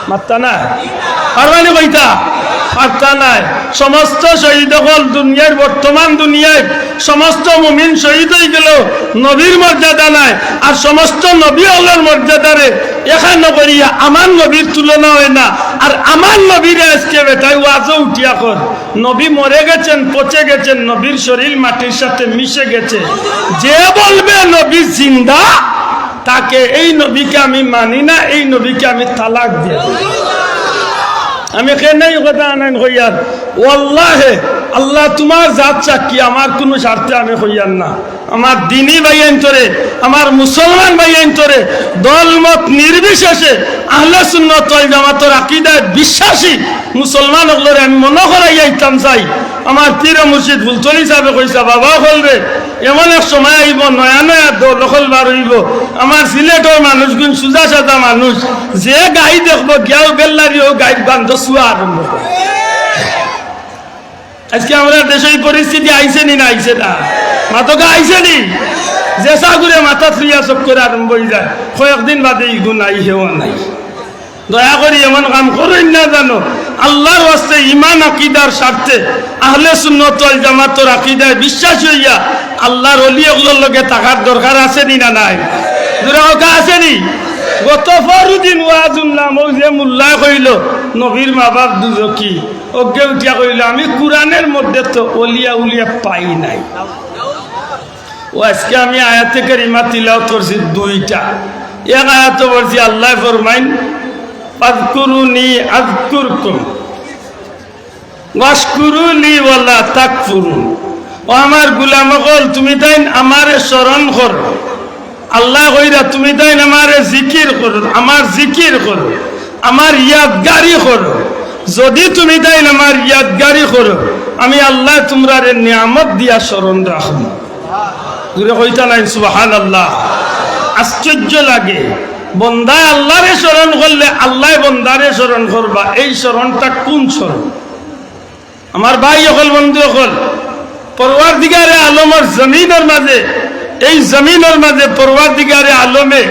মাততা নায়। পারবানি কইতা? পারতা নায়। সমস্ত শহীদ অকল দুনিয়ার, বর্তমান দুনিয়ার সমস্ত মুমিন শহীদ অইগেলেও নবীর মর্যাদা নায়। আর সমস্ত নবী অকলর মর্যাদারে এখান করিয়া আমার নবীর তুলনা অয় না। আর আমার নবীরে আইজকে বেটায় ওয়াজো উঠিয়া কর, নবী মরে গেছেন, পচে গেছেন, নবীর শরীর মাটির সাথে মিশে গেছে। যে বলবে নবী জিন্দা, তাকে, এই নবীকে আমি মানি না, এই নবীকে আমি তালাক দিয়া দেই। আমি কেনে ই কথা আনাইন কইয়ার? ওয়াল্লাহে, আল্লাহ তুমার জাত সাক্ষী, আমার কুনু স্বার্থে আমি কইয়ার না। আমার দিনী ভাইয়াইন্তরে, আমার মুসলমান ভাইয়াইন্তরে, দলমত নির্বিশেষে আহলে সুন্নত ওয়াল জামাতর আকিদায় বিশ্বাসী মুসলমান অকলরে আমি মনো করাইয়া দিতাম চাই। আমার পীর ও মুর্শিদ ফুলতলি সাহেবে কইছা, বাবা অকলরে, এমন এক সময় আইবো, নয়া নয়া দল অকল বার অইবো। আমার সিলেটর মানুষগুন সুজা সাদা মানুষ, যে গাই দেখবো, গিয়াও বেল্লারি অউ গাইর গন্ধ ছুয়া আরম্ভ করবো। আইজকে আমরার দেশো ই পরিস্থিতি আইছে নি না আইছে না? মাতকা আইছে নি? যে সাগুরে মাথাত লইয়া চক্কর আরম্ভ অইযায়, কয়েকদিন বাদে ইগু নাই, হেও নাই। দয়া করি এমন কাম করইন না জানো। আল্লার ওয়াস্তে ইমান আকিদার স্বার্থে আহলে সুন্নত ওয়াল জামাতর আকিদায় বিশ্বাসী অইয়া আল্লার ওলি অকলর লগে থাকার দরকার আছে নি না নাই? জুরে কউক্কা, আছে নি? গত পরশু দিন ওয়াজ হুনলাম, অউ যে মুল্লায় কইলো, নবীর মা-বাপ দুজখি, অগে উঠিয়া কইলো, আমি কুরআনর মধ্যে তো ওলি আউলিয়া পাই নাই। অউ আইজকে আমি আয়াতে কারিমা তিলাওয়াত করছি দুইটা। এক আয়াতো পড়ছি, আল্লায় ফরমাইন, "ফাযকুরুনি আযকুরকুম, ওয়াশকুরু লি ওয়ালা তাকফুরুন।" ও আমার গুলাম অকল, তুমিতাইন আমারে স্মরণ করো। আল্লায় কইরা, তুমিতাইন আমারে জিকির করো, আমার জিকির করো, আমার ইয়াদগারি করো। যুদি তুমিতাইন আমার ইয়াদগারি করো, আমি আল্লায় তুমরারে নিয়ামত দিয়া স্মরণ রাখমু। জুরে কইতা নাইন সুবহানাল্লাহ। আশ্চর্য লাগে, বন্দায় আল্লারে স্মরণ করলে আল্লায় বন্দারে স্মরণ করবা। এই স্মরণটা কুন স্মরণ? আমার ভাই অকল, বন্ধু অকল, পরওয়ারদিগারে আলমর জমিনর মাঝে, এই জমিনর মাঝে পরওয়ারদিগারে আলমে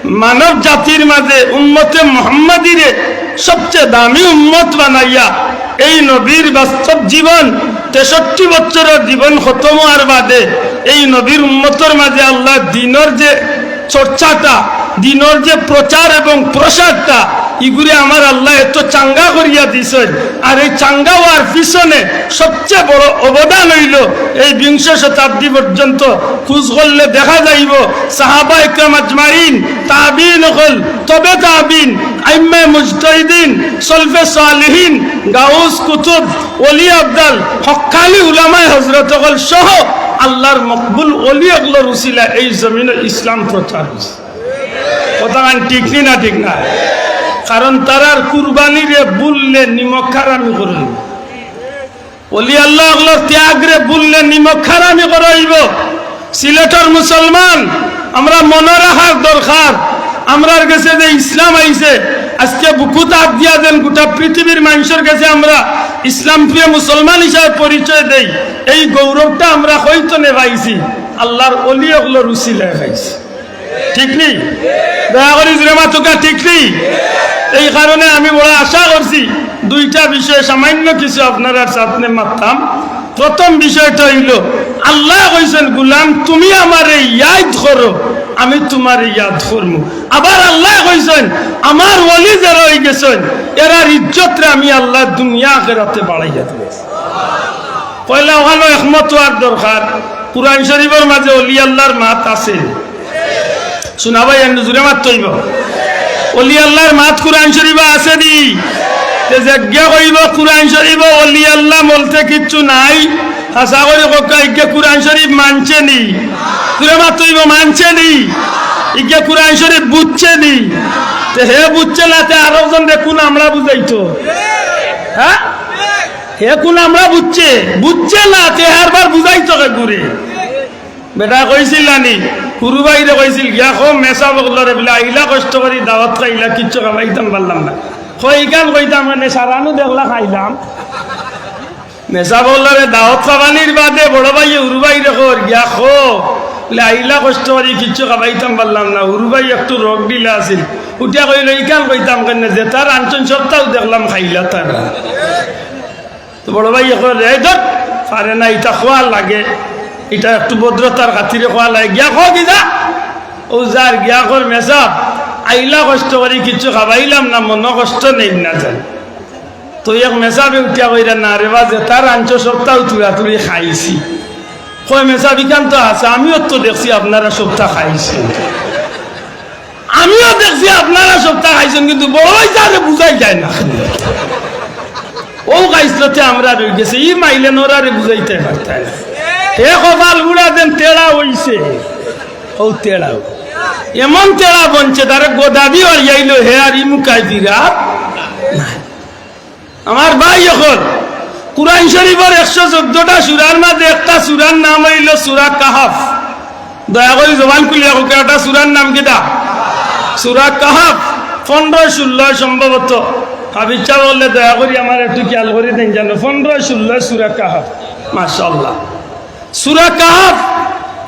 মানব জাতির মাঝে উম্মতে মুহাম্মাদিরে সবচেয়ে দামি উম্মত বানাইয়া এই নবীর বাস্তব জীবন, তেষট্টি বছরর জীবন খতম অওয়ার বাদে এই নবীর উম্মতর মাঝে আল্লায় দিনর যে চর্চাটা, দিনর যে প্রচার এবং প্রসারটা, ইগুরে আমার আল্লায় এত চাঙ্গা করিয়া দিছইন। আর এই চাঙ্গা অওয়ার পিছনে সবচেয়ে বড় অবদান অইলো এই বিংশ শতাব্দী পর্যন্ত খুঁজ করলে দেখা যাইবো সাহাবা একরাম আজমাইন, তাবিন অকল, তবে তাবিন, আইম্মায়ে মুজতাহিদিন, সলফে সালিহিন, গাউস কুতুব, ওলি আবদাল, হক্কানি উলামায়ে হজরত অকল সহ আল্লার মকবুল ওলি অকলর উসিলায় এই জমিনো ইসলাম প্রচার অইছে। কথাখান ঠিক নি না ঠিক না? কারণ তারার কুরবানিরে ভুললে নিমক হারামি করইন। ওলি আল্লাহ অকলর ত্যাগরে ভুললে নিমক হারামি করইবো। সিলেটর মুসলমান, আমরা মনো রাখার দরকার, আমরার গেছে যে ইসলাম আইছে, আজকে বুকুত আত দিয়া যেন গোটা পৃথিবীর মানষর গেছে আমরা ইসলাম প্রিয় মুসলমান হিসাবে পরিচয় দেই, এই গৌরবটা আমরা অইতনে পাইছি আল্লার অলি অকলর উসিলায় পাইছি। ঠিক নি? দয়া করি জুরে মাতুক্কা, ঠিক নি? এই কারণে আমি বড় আশা করছি দুইটা বিষয়ে সামান্য কিছু আপনারার সামনে মাততাম। প্রথম বিষয়টা অইলো, আল্লায় কইছইন, "গুলাম, তুমি আমারে ইয়াদ করো, আমি তুমারে ইয়াদ করমু।" আবার আল্লায় কইছইন, "আমার ওলি যেরা অইগেছইন, এরার ইজ্জতরে আমি আল্লায় দুনিয়া আখেরাতে বাড়াইয়া দিমু।" পয়লা অখানো একমত অওয়ার দরকার। কুরআন শরীফর মাঝে ওলি আল্লার মাত আছে? হুনা ভাই, এমনে জুরে মাততে অইবো। ওলি আল্লার মাত কুরআন শরীফো আছে নি? তে যেগিয়ে কইবো কুরআন শরীফো ওলি আল্লা বলতে কিচ্ছু নাই, হাছা করি কউক্কা, ইগিয়ে কুরআন শরীফ মানছে নি? জুরে মাততে অইবো, মানছে নি? ইগিয়ে কুরআন শরীফ বুঝছে নি? তে হে বুঝছে না, তে আরক জনরে কুন আমরা বুঝাইতো? হ্যাঁ? হে কুন আমরা বুঝছে? বুঝছে না, তে হে আরবার বুঝাইতো কে গুরে? বেটায় কইছিল না নি, হুরু ভাইরে কইছিল, "গিয়া কও মেসাব অকলরে বুলে আইলা কষ্ট করি দাওয়াত খাইলা, কিচ্ছু খাবাইতাম পারলাম না।" কয়, "ইখান কইতাম কেনে, সারানু দেখলা খাইলাম।" মেসাব অকলরে দাওয়াত খাবানির বাদে বড় ভাইয়ে হুরু ভাইরে কর, "গিয়া কও, বুলে আইলা কষ্ট করি, কিচ্ছু খাবাইতাম পারলাম না।" হুরু ভাই একটু রগ ঢিলা আছিল, উঠিয়া কইলো, "ইখান কইতাম কেনে, যেতা রানছইন সবতাউ দেখলাম খাইলা তারা।" তো বড় ভাইয়ে কয়, "রে ধর, পারে না, ইতা কওয়া লাগে, ইতা একটু ভদ্রতার খাতিরে কওয়া লাগে, গিয়া কও কিতা?" অউ যার গিয়া কর, "মেসাব, আইলা কষ্ট করি, কিচ্ছু খাবাইলাম না, মনো কষ্ট নেইন না যেন।" তো এক মেসাবে উঠিয়া কইরা, "না রে বা, যেতা রানছো সবতাউ তুড়াতুড়ি খাইছি।" কয়, "মেসাব, ইখান তো আছে, আমিও তো দেখছি আপনারা সবতা খাইছইন।" আমিও দেখছি আপনারা সবতা খাইছইন, কিন্তু বড় ভাইসাবরে বুঝাই যায় না। অউ খাইছলতে আমরা রইগেছি, ই মাইলে নরারে বুঝাইতায় পারতায় না। হে কপাল পুড়া যেন তেড়া অইছে, অউ তেড়া। এমন তেড়া বনছে, তারে গদাদি অইয়াইলো, হে আর ই মুখায় ফিরা নাই। আমার ভাই অকল, কুরআন শরীফর একশো চৌদ্দটা সূরার মাঝে একটা সূরার নাম অইলো সূরা কাহাফ। দয়া করি জবান খুলিয়া কউক্কা, একটা সূরার নাম কিতা? সূরা কাহাফ। পনরো ষোলো সম্ভবত। হাফিজ সাব অকলে দয়া করি আমারে একটু খিয়াল করি দেইন যেন। পনরো ষোলো সূরা কাহাফ। মাশাআল্লাহ। সূরা কাহাফ,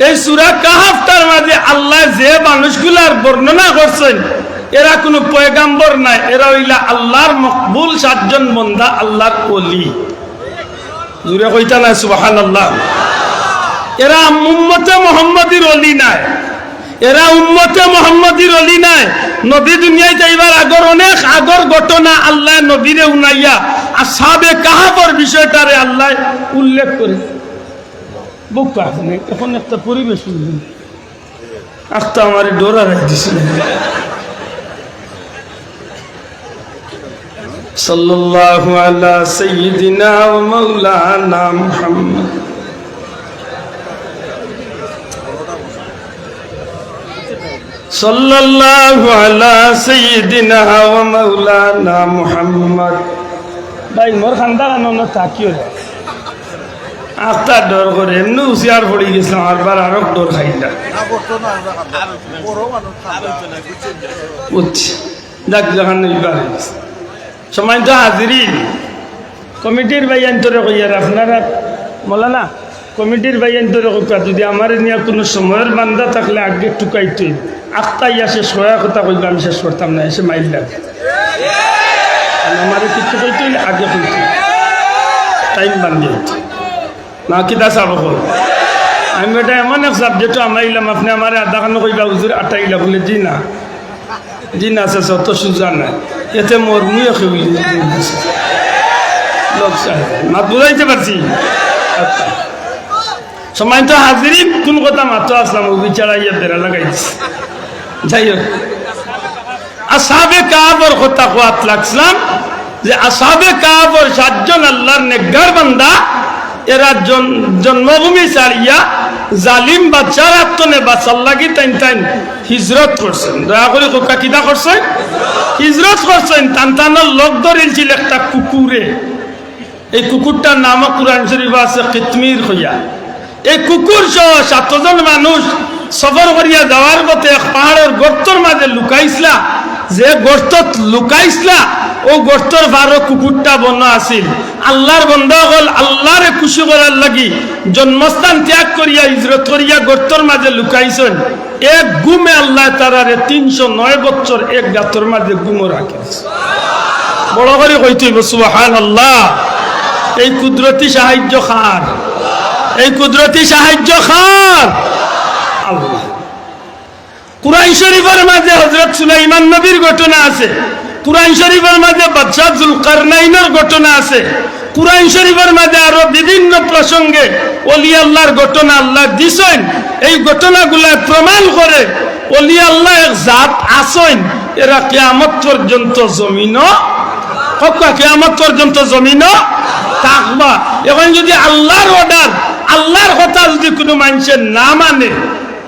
এই সূরা কাহাফটার মাঝে আল্লায় যে মানুষগুলার বর্ণনা করছইন, এরা কুনু পয়গাম্বর নায়, এরা অইলা আল্লার মকবুল সাতজন বন্দা, আল্লার ওলি। জুরে কইতা নায় সুবহানাল্লাহ। এরা উম্মতে মুহাম্মদীর ওলি নায়, এরা উম্মতে মুহাম্মদীর ওলি নায়। নবী দুনিয়াত আইবার আগর, অনেক আগর ঘটনা আল্লায় নবীরে হুনাইয়া আসহাবে কাহাফর বিষয়টারে আল্লায় উল্লেখ করে। বুক পাকনে, এখন একটা পরিবেশ হইল। আখতা আমারে ডরাই দিছিল। সাল্লাল্লাহু আলা সাইয়্যিদিনা ওয়া মাওলানা মুহাম্মদ। সাল্লাল্লাহু আলা সাইয়্যিদিনা ওয়া মাওলানা মুহাম্মদ। ভাই, মোর খান্দা কানো না থাকিও। আখতা ডর করে, এমনে হুঁশিয়ার পড়ি গেছিলাম, আরবার আরো ডর খাইলা। বুঝছি। যাক, যখন এইবার সম্মানিত হাজিরিন, কমিটির ভাইয়াইন্তরে কইয়ার আপনারা, মৌলানা, কমিটির ভাইয়াইন্তরে কইবা, যদি আমারে নিয়া কুনু সময়র বান্দা থাকলে আগে টুকাইতই। আখতা ইয়া শেষ করার কথা কইবা, আমি শেষ করতাম না, এসে মাইর লাগে। আর আমারে কিচ্ছু কইতে হইলে আগে কইতে। টাইম বান্ধি হইতে। না, কিতা সাব কই? আমি বেটা এমন এক সাবজেক্টও আমাইলাম, আপনে আমারে আধা খানো কইবা, "হুজুর, আটাইলা?" বলে, "জি না।" জি না, চাচা, অত সুজা নায়। এতে মোর মুয়ে খেয়ে লোক সাহেব। মাত বুঝাইতে পারছি? আচ্ছা। সম্মানিত হাজিরিন, কুন কথা মাতো আসলাম, ও বিচারা ইয়া বেড়া লাগাই দিছে। যাই হোক, আসহাবে কাহাফর কথা কওয়াত লাগছিলাম যে আসহাবে কাহাফর সাতজন আল্লাহর নেককার বান্দা, এরা জন-, জন্মভূমি ছাড়িয়া জালিম বাদশার আত্তনে বাঁচার লাগি তাইন তাইন হিজরত করছইন। দয়া করি কউক্কা, কিতা করছইন? হিজরত করছইন। তান তানর লগ ধরিলছিল একটা কুকুরে। এই কুকুরটার নামও কুরআন শরীফো আছে কিতমির কইয়া। এই কুকুর সহ সাতজন মানুষ সফর করিয়া যাওয়ার পথে এক পাহাড়র গর্তর মাঝে লুকাইছলা। যে গর্তত লুকাইছলা, অউ গর্তর পারো কুকুরটা বনো আছিল। আল্লার বন্দা অকল আল্লারে খুশি করার লাগি জন্মস্থান ত্যাগ করিয়া, হিজরত করিয়া গর্তর মাঝে লুকাইছইন। এক ঘুমে আল্লায় তারারে তিনশো নয় বছর এক গাতর মাঝে ঘুমো রাখি দিছে। বড় করি কইতে অইবো, সুবহানাল্লাহ। এই কুদরতি সাহায্য কার? এই কুদরতি সাহায্য কার? আল্লাহ। কুরআন শরীফর মাঝে হযরত সুলাইমান নবীর ঘটনা আছে, কুরআন শরীফর মাঝে বাদশাহ জুলকারনাইনর ঘটনা আছে, কুরআন শরীফর মাঝে আরো বিভিন্ন প্রসঙ্গে অলি আল্লার ঘটনা আল্লায় দিছইন। এই ঘটনাগুলায় প্রমাণ করে অলি আল্লা এক জাত আছইন, এরা কিয়ামত পর্যন্ত জমিনো, কউক্কা, কিয়ামত পর্যন্ত জমিনো থাকবা। এখন যদি আল্লার order, আল্লার কথা যদি কুনু মানষে না মানে,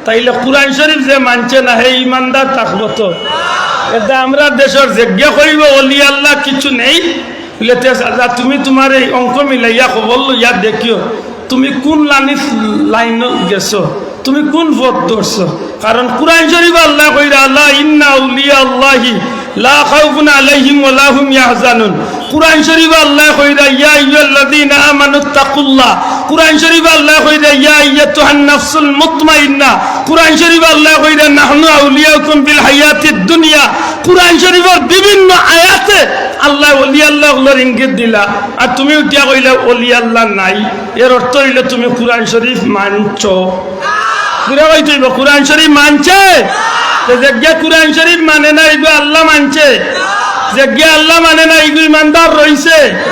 তাইলে কুরআন শরীফ যে মানছে না, হে ইমানদার থাকবো তো? এটা আমরার দেশর যেগিয়ে কইবো অলি আল্লা কিছু নেই, বুলে, "তে চাচা, তুমি তুমার এই অঙ্ক মিলাইয়া খবর লইয়া দেখিও, তুমি কুন লাইন, লাইনো গেছো, তুমি কুন পথ ধরছো।" কারণ কুরআন শরীফ আল্লায় কইরা, "আলা ইন্না আউলিয়া আল্লাহি লা খাউফুন আলাইহিম ওয়া লা হুম ইয়াহজানুন।" কুরআন শরীফ আল্লায় কইরা, "ইয়া আইয়ুহাল্লাযীনা আমানুত্তাকুল্লাহ।" কুরআন শরীফ আল্লায় কইরা, "ইয়া আইয়াতুহান নাফসুল মুতমাইন্না।" কুরআন শরীফ আল্লায় কইরা, "নাহনু আউলিয়াউকুম ফিল হায়াতিদ দুনিয়া।" কুরআন শরীফর বিভিন্ন আয়াতে আল্লায় অলি আল্লা অকলর ইঙ্গিত দিলা, আর তুমি উঠিয়া কইলা অলি আল্লা নাই। এর অর্থ অইলো তুমি কুরআন শরীফ মানছো। জুরে কইতে অইবো, কুরআন শরীফ মানছে? তে যেগিয়ে কুরআন শরীফ মানে না, ইগু আল্লা মানছে? যেগিয়ে আল্লা মানে না, ইগু ইমানদার রইছে?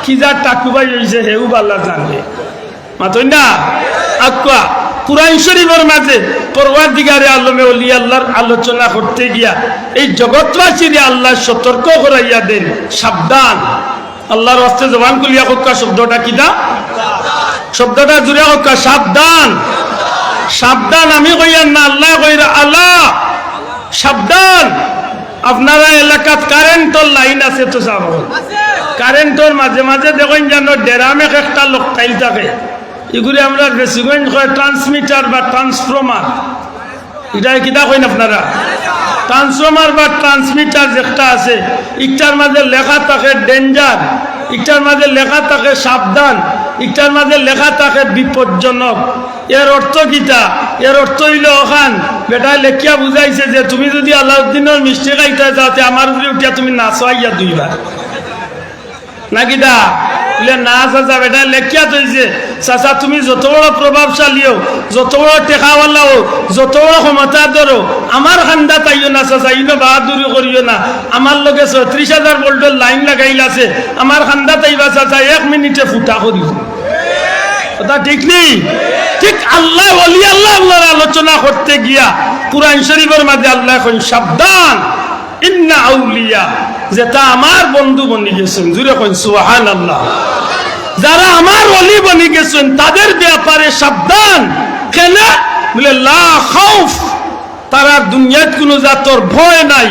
কি জাত টাকুবাই রইছে, হেউ ভালা জানে। মাতইন না? আক্কা, কুরআন শরীফর মাঝে পরওয়ারদিগারে আলমে অলি আল্লার আলোচনা করতে গিয়া এই জগৎবাসীরে আল্লায় সতর্ক করাইয়া দেন, সাবধান। আল্লার ওয়াস্তে জবান খুলিয়া কউক্কা শব্দটা কিতা? শব্দটা জুরে কউক্কা, সাবধান। সাবধান আমি কইয়ার না, আল্লায় কইরা, আলা, সাবধান। আপনারা এলাকাত কারেন্টর লাইন আছে তো সাব? কারেন্টর মাঝে মাঝে দেখইন যেন ড্রাম এক একটা লটকাইল থাকে। ইগুরে আমরার বেশিগঞ্জ কয় transmitter বা transformer। ইটা কিতা কইন আপনারা? Transformer বা transmitter যেটা আছে, ইটার মাঝে লেখা থাকে danger, ইটার মাঝে লেখা থাকে সাবধান, ইটার মাঝে লেখা থাকে বিপজ্জনক। এর অর্থ কিতা? এর অর্থ অইলো অখান বেটায় লেখিয়া বুঝাইছে যে তুমি যদি আলাউদ্দিনর মিষ্টি খাইতায় চাও, তে আমার উপরে উঠিয়া তুমি নাচো আইয়া দুইবার। না কিতা? বুলে, "না চাচা, বেটায় লেখিয়া থইছে, চাচা তুমি যত বড় প্রভাবশালী অও, যত বড় টেকাওয়ালা অও, যত বড় ক্ষমতাধর অও, আমার কান্দাত আইও না চাচা, ইনো বাহাদুরি করিও না, আমার লগে ছত্রিশ হাজার ভোল্টর লাইন লাগাইল আছে, আমার কান্দাত আইবা চাচা, এক মিনিটে ফুটা করিও।" কথা ঠিক নি? ঠিক আল্লায়, অলি আল্লা, আল্লার আলোচনা করতে গিয়া কুরআন শরীফর মাঝে আল্লায় কইন, "সাবধান, ইন্না আউলিয়া, যেটা আমার বন্ধু বনি গেছইন।" জুরে কইন, "সুবহানাল্লাহ।" যারা আমার অলি বনি গেছইন, তাদের ব্যাপারে সাবধান। কেনে? বুলে, "লা খাউফ", তারার দুনিয়াত কুনু জাতর ভয় নাই,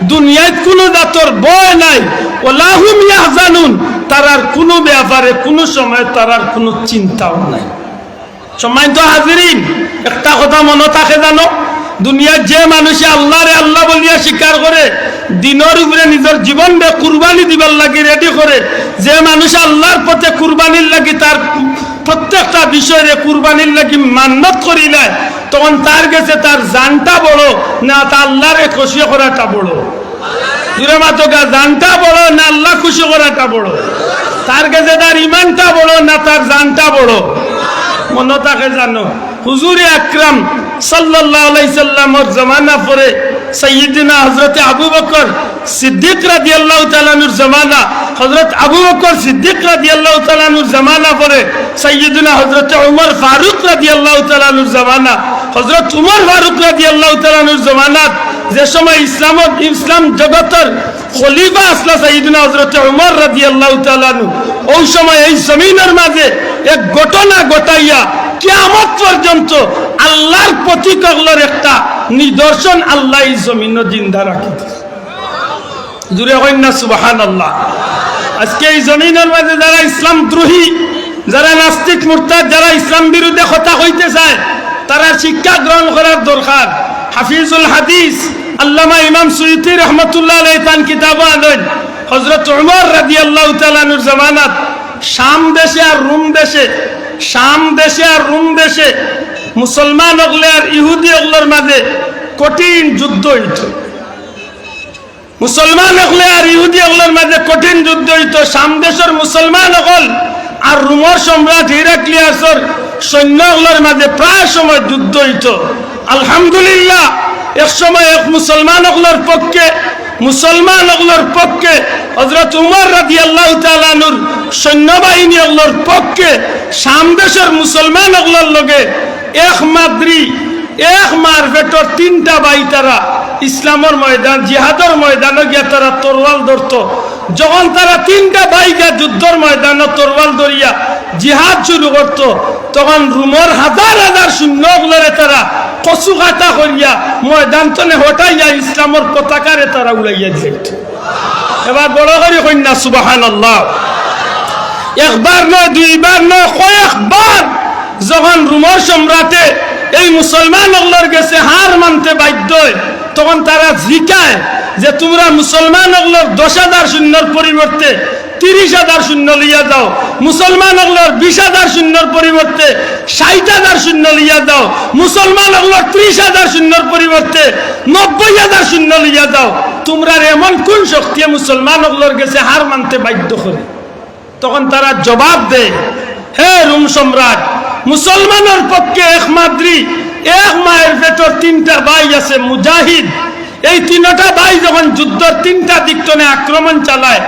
দুনিয়াত কুনু জাতর ভয় নাই। "ওয়ালা হুম ইয়াহজানুন", তারার কুনু ব্যাপারে কুনু সময় তারার কুনু চিন্তাও নাই। সম্মানিত হাজিরিন, একটা কথা মনো থাকে জানো, দুনিয়াত যে মানুষে আল্লারে আল্লা বলিয়া স্বীকার করে, দিনর উপরে নিজর জীবনরে কুরবানি দিবার লাগি ready করে, যে মানুষে আল্লার পথে কুরবানির লাগি তার প্রত্যেকটা বিষয়রে কুরবানির লাগি মান্নত করিলায়, তখন তার গেছে তার জানটা বড় না তা আল্লারে খুশি করাটা বড়? জুরে মাতোগা, জানটা বড় না আল্লা খুশি করাটা বড়? তার গেছে তার ইমানটা বড় না তার জানটা বড়? মনো থাকে জানো, হুজুরে আকরাম সাল্লাল্লাহু আলাইহি সাল্লামর জমানা পরে সাইয়্যিদিনা হযরতে আবু বকর সিদ্দিক রাদিয়াল্লাহু তাআলা আনহুর জমানা, হযরত আবু বকর সিদ্দিক রাদিয়াল্লাহু তাআলা আনহুর জমানা পরে সাইয়্যিদিনা হযরতে উমর ফারুক রাদিয়াল্লাহু তাআলা আনহুর জমানা, হযরত উমর ফারুক রাদিয়াল্লাহু তাআলা আনহুর জমানাত যে সময় ইসলাম, ইসলাম জগতর খলিফা আছলা সাইয়্যিদিনা হযরতে উমর রাদিয়াল্লাহু তাআলা আনহু, অউ সময় এই জমিনর মাঝে এক ঘটনা ঘটাইয়া কিয়ামত পর্যন্ত আল্লার প্রতীক অকলর একটা নিদর্শন আল্লায় এই জমিনো জিন্দা রাখি দিছে। জুরে কইন না সুবহানাল্লাহ। আজকে এই জমিনর মাঝে যারা ইসলাম দ্রোহী, যারা নাস্তিক মুরতাদ, যারা ইসলাম বিরুদ্ধে কথা কইতে চায়, তারা শিক্ষা গ্রহণ করার দরকার। হাফিজুল হাদিস আল্লামা ইমাম সুয়ুতী রহমতুল্লাহ আলাইহি তান কিতাবো আনইন, হযরত উমর রাদিয়াল্লাহু তাআলা আনহুর জামানাত শাম দেশে আর রুম দেশে, শাম দেশে আর রুম দেশে মুসলমান অকলে আর ইহুদি অকলর মাঝে কঠিন যুদ্ধ অইতো। মুসলমান অকলে আর ইহুদি অকলর মাঝে কঠিন যুদ্ধ অইতো। শাম দেশর মুসলমান অকল আর রোমর সম্রাট হিরাক্লিয়াসর সৈন্য অকলর মাঝে প্রায় সময় যুদ্ধ অইতো। আলহামদুলিল্লাহ, এক সময় এক মুসলমান অকলর পক্ষে, মুসলমান অকলর পক্ষে হযরত উমর রাদিয়াল্লাহু তাআলা আনহুর সৈন্যবাহিনী অকলর পক্ষে শাম দেশর মুসলমান অকলর লগে এক মাদ্রি, এক মার পেটর তিনটা ভাই তারা ইসলামর ময়দান, জিহাদর ময়দানো গিয়া তারা তরোয়াল ধরতো। যখন তারা তিনটা ভাই গিয়া যুদ্ধর ময়দানো তরোয়াল ধরিয়া জিহাদ শুরু করতো, তখন রোমর হাজার হাজার সৈন্য অকলরে তারা কচু কাটা করিয়া ময়দান তনে হটাইয়া ইসলামর পতাকারে তারা উড়াইয়া দিতো। এবার বড় করি কইন না সুবহানাল্লাহ। একবার নয়, দুইবার নয়, কয়েকবার যখন রোমর সম্রাটে এই মুসলমান অকলর গেছে হার মানতে বাধ্য অয়, তখন তারা জিকায় যে, "তুমরা মুসলমান অকলর দশ হাজার সৈন্যর পরিবর্তে তিরিশ হাজার সৈন্য লইয়া যাও, মুসলমান অকলর বিশ হাজার সৈন্যর পরিবর্তে ষাইট হাজার সৈন্য লইয়া যাও, মুসলমান অকলর ত্রিশ হাজার সৈন্যর পরিবর্তে নব্বই হাজার সৈন্য লইয়া যাও। তুমরার এমন কুন শক্তিয়ে মুসলমান অকলর গেছে হার মানতে বাধ্য করে?" তখন তারা জবাব দেয়, "হে রোম সম্রাট, মুসলমানর পক্ষে এক মাদ্রি, এক মায়ের পেটর তিনটা ভাই আছে মুজাহিদ। এই তিনটা ভাই যখন যুদ্ধর তিনটা দিক তনে আক্রমণ চালায়,